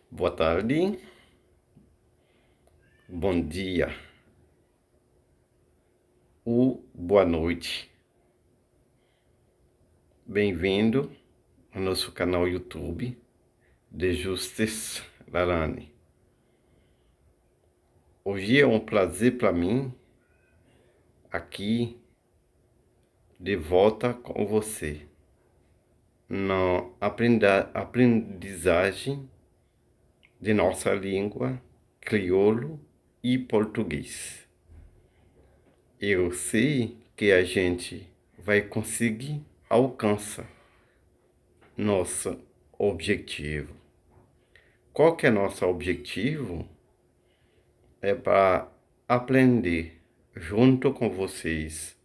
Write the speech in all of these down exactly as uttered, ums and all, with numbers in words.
Boa tarde, bom dia ou boa noite. Bem-vindo ao nosso canal YouTube de Justis Lalane. Hoje é um prazer para mim aqui de volta com você na aprenda- aprendizagem de nossa língua crioulo e português. Eu sei que a gente vai conseguir alcançar nosso objetivo. Qual que é nosso objetivo? É para aprender junto com vocês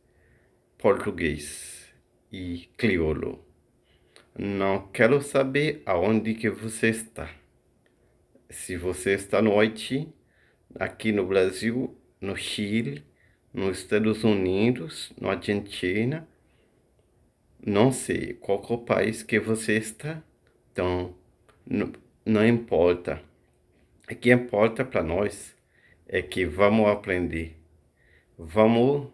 português e crioulo. Não quero saber aonde que você está. Se você está no Haiti, aqui no Brasil, no Chile, nos Estados Unidos, na Argentina, não sei qual que é o país que você está, então n- não importa. O que importa para nós é que vamos aprender. Vamos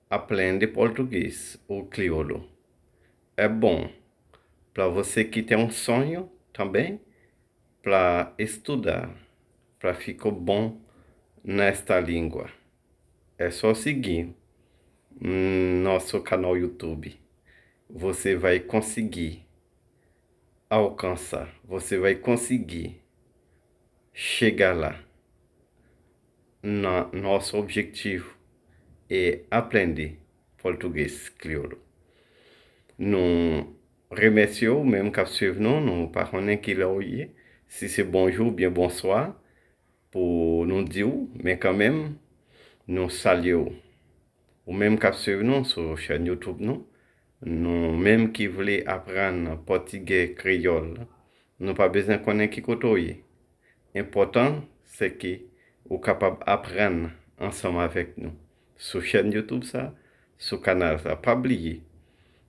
aprender português ou crioulo. É bom para você que tem um sonho também para estudar, para ficar bom nesta língua. É só seguir hum, nosso canal YouTube. Você vai conseguir alcançar, você vai conseguir chegar lá. Na, nosso objetivo é aprender português crioulo. Nou remèsye w menm k ap swiv nou, nou pa konnen ki lè w ye, si se bonjou oubyen bonswa pou nou di w, men kanmenm, nou salye w. Ou menm k ap swiv nou sou chèn YouTube nou, nou menm ki vle aprann pòtigè kreyòl, nou pa bezwen konnen ki kote w ye. Enpòtan, se ke ou kapab aprann ansanm avèk nou sou chèn YouTube sa, sou kanal sa. Pa bliye,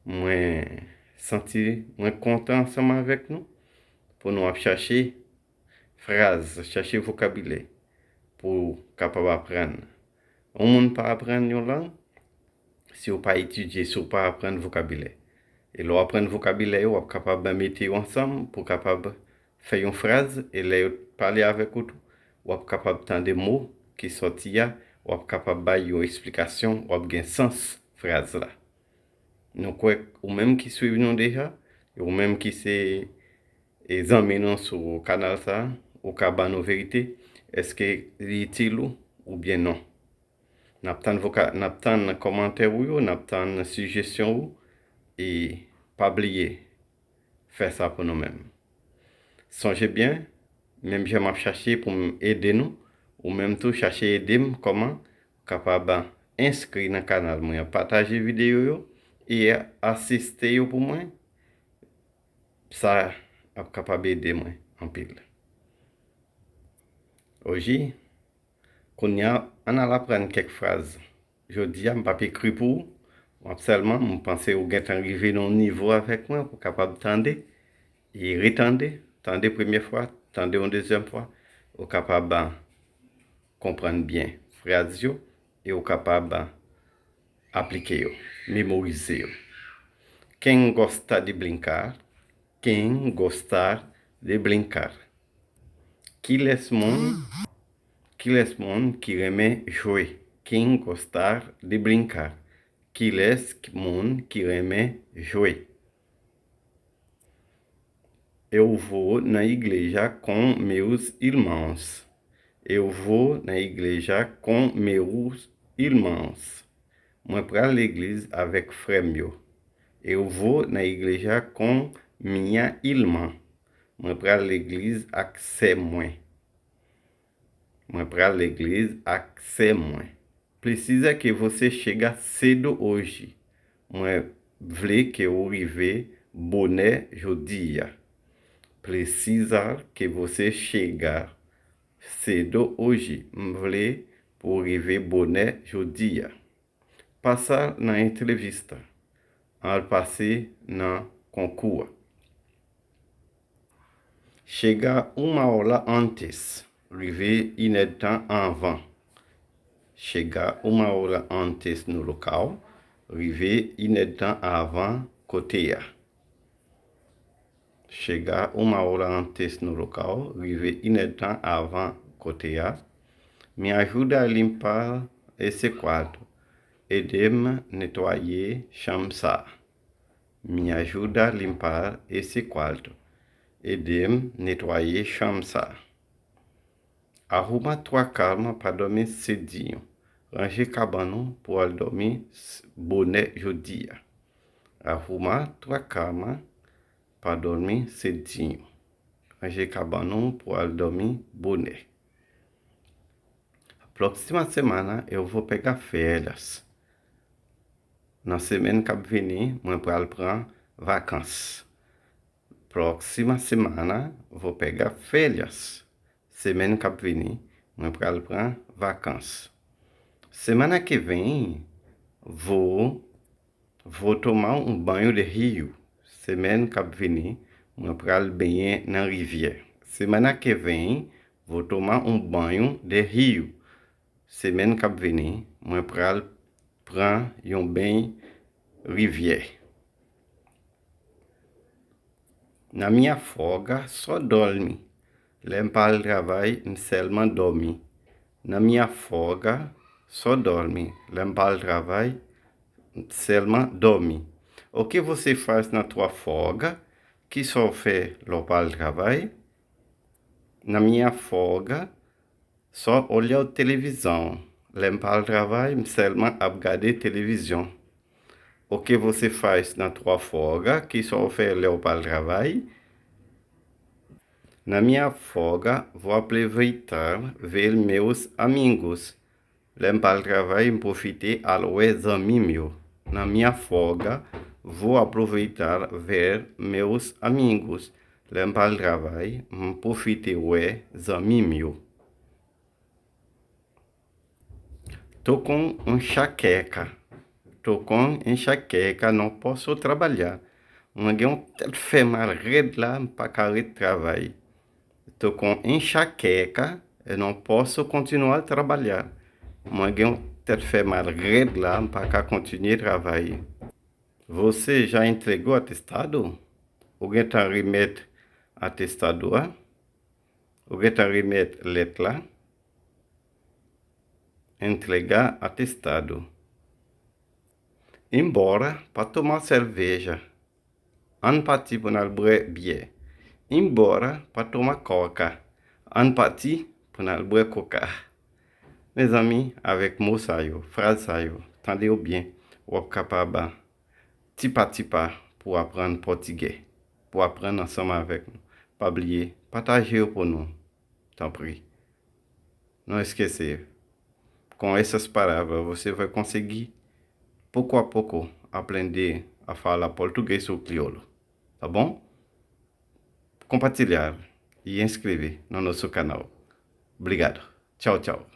mwen santi mwen kontan ansanm avèk nou pou nou ap chache fraz, chache vokabilè pou w kapab aprann. Yon moun pa aprann yon lang si w pa etidye, si w pa aprann vokabilè. E lè w aprann vokabilè yo, w ap kapab mete yo ansanm pou w kapab fè yon fraz, e lè yo pale avèk ou tou, w ap kapab tande mo ki sòti a, w ap kapab bay yon esplikasyon, w ap gen sans fraz la. Nou kwè ou menm ki swiv nou deja, e ou menm ki se e zanmi nou sou kanal sa, ou ka ban nou verite, èske li itil ou oubyen non. N ap tann voka, n ap tann kòmantè ou yo, n ap tann sijesyon ou, e pa bliye, fè sa pou nou menm. Sonje byen, menm jan m ap chache pou m ede nou, ou menm tou chache ede m kòman kapab enskri nan kanal mwen an, pataje videyo yo e asiste yo pou mwen. Sa ap kapab ede mwen anpil. Oji, kounye a, ann al aprann kèk fraz. Jodi a, m p ap ekri pou ou, m ap sèlman, m panse ou gentan rive nan yon nivo avèk mwen pou w kapab tande e retande, tande premye fwa, tande yon dezyèm fwa, ou kapab konprann byen fraz yo e ou kapab aplike yo, memorize yo. Quem gosta de brincar, quem gostar de brincar. Kilès moun, kilès moun ki renmen jwe? Quem gostar de brincar. Kilès moun ki renmen jwe? Eu vou na igreja com meus irmãos. Eu vou na igreja com meus irmãos. Mwen pral legliz avèk frè m yo. Eu vou na igreja com minha irmã. Mwen pral legliz ak sè mwen. Mwen pral legliz ak sè mwen. Precisa que você chega cedo hoje. Mwen vle ke ou rive bonè jodi a. Precisa que você chega cedo hoje. M vle pou w rive bonè jodi a. Pasa na entrevista. Al pase nan konkou a. Chega uma hora antes, rive inèdtan anvan. Chega uma hora antes no local, rive inèdtan avan kote a. Chega uma hora antes no local, rive inèdtan avan kote a. Me ajuda a limpar esse quarto, ede m netwaye chanm sa. Me ajuda a limpar esse quarto, ede m netwaye chanm sa. Arruma tua cama para dormir cedinho, ranje kabann ou pou al dòmi bonè jodi a. Arruma tua cama para dormir cedinho, ranje kabann ou pou al dòmi bonè. Próxima semana eu vou pegar férias. Nan semèn k ap vini, mwen pral pran vakans. Próxima semana vou pegar férias. Semèn k ap vini, mwen pral pran vakans. Semana que vem, vou, vou tomar um banho de rio. Semèn k ap vini, mwen pral benyen nan rivyè. Semana que vem, vou tomar um banho de rio. Semèn k ap vini, mwen pral pran yon beny rivyè. Na minha folga, só dorme. Lè m pa al travay, m sèlman dòmi. Na minha folga, só dorme. Lè m pa al travay, m sèlman dòmi. O que você faz na tua folga? Kisa w fè lè w pa al travay? Na minha folga, só olhar televisão. Lè m pa al travay, m sèlman ap gade televizyon. O que você faz na tua folga? Kisa w fè lè w pa al travay? Na minha folga, vou aproveitar ver meus amigos. Lè m pa al travay, m pwofite al wè zanmi m yo. Na minha folga, vou aproveitar ver meus amigos. Lè m pa al travay, m pwofite wè zanmi m yo. Tô com enxaqueca. Tô com enxaqueca, não posso trabalhar. Mwen gen yon tèt fè mal rèd la, m pa ka ret travay. Tô com enxaqueca, eu não posso continuar trabalhar. Mwen gen yon tèt fè mal rèd la, m pa ka kontinye travay. Você já entregou atestado? Ou gentan remèt atestado a? Ou gentan remèt lèt la? Entregar atestado. Embora para tomar cerveja. Ann pati pou n al bwè byè. Embora para tomar coca. Ann pati pou n al bwè koka. Mezanmi, avèk mo sa yo, fraz sa yo, tande yo byen, w ap kapab ti pa ti pa pou aprann pòtigè, pou aprann ansanm avèk nou. Pa bliye, pataje yo pou nou, tanpri. Não esquecer, com essas palavras você vai conseguir, pouco a pouco, aprender a falar português ou crioulo. Tá bom? Compartilhar e inscrever no nosso canal. Obrigado. Tchau, tchau.